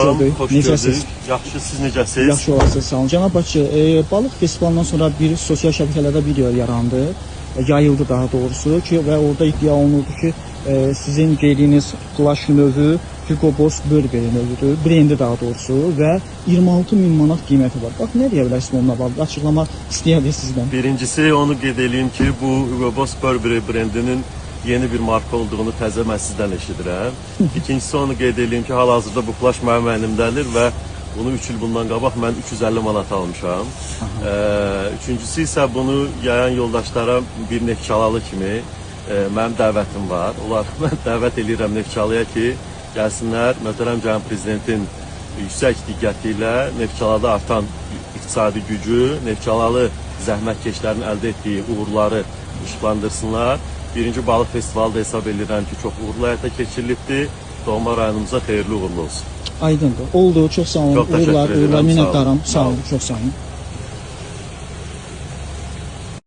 Gördük. Xoş Necəsiz? gördük. Yaxşı, siz necəsiz? Yaxşı olasınız, sağ olun. Cənab Başçı, balıq festivalından sonra bir sosial şəbəkələrdə video yarandı, yayıldı daha doğrusu ki, və orada iddia olunurdu ki, sizin geydiyiniz plaş növü Hugo Boss Burberry növüdür, brendi daha doğrusu və 26 min manat qiyməti var. Bax, nə deyə bilərsiniz onunla bağlı? Açıqlama istəyərdik sizdən. Birincisi onu qeyd eləyim ki, bu Hugo Boss Burberry brendinin yeni bir marka olduğunu təzə mən sizdən eşidirəm. İkincisi onu qeyd eləyim ki, hal-hazırda bu plaş mənim əlimdədir və bunu 3 il bundan qabaq mən 350 manat almışam. Üçüncüsü isə bunu yayan yoldaşlara bir Neftçalalı kimi mənim dəvətim var. Onlar mən dəvət eləyirəm Neftçalıya ki, gəlsinlər möhtərəm cənab prezidentin yüksək diqqəti ilə Neftçalada artan iqtisadi gücü, Neftçalalı zəhmətkeşlərin əldə etdiyi uğurları işıqlandırsınlar. Birinci balıq festivalı da hesab edirəm ki, çox uğurlu həyata keçirilibdir. Doğma rayonumuza xeyirli uğurlu olsun. Aydındır. Oldu, çox sağ olun. Çox təşəkkür Uğurlar, edirəm. uğurlar, Sağ olun. minnətdaram. Sağ Sağ olun, olun. çox sağ olun.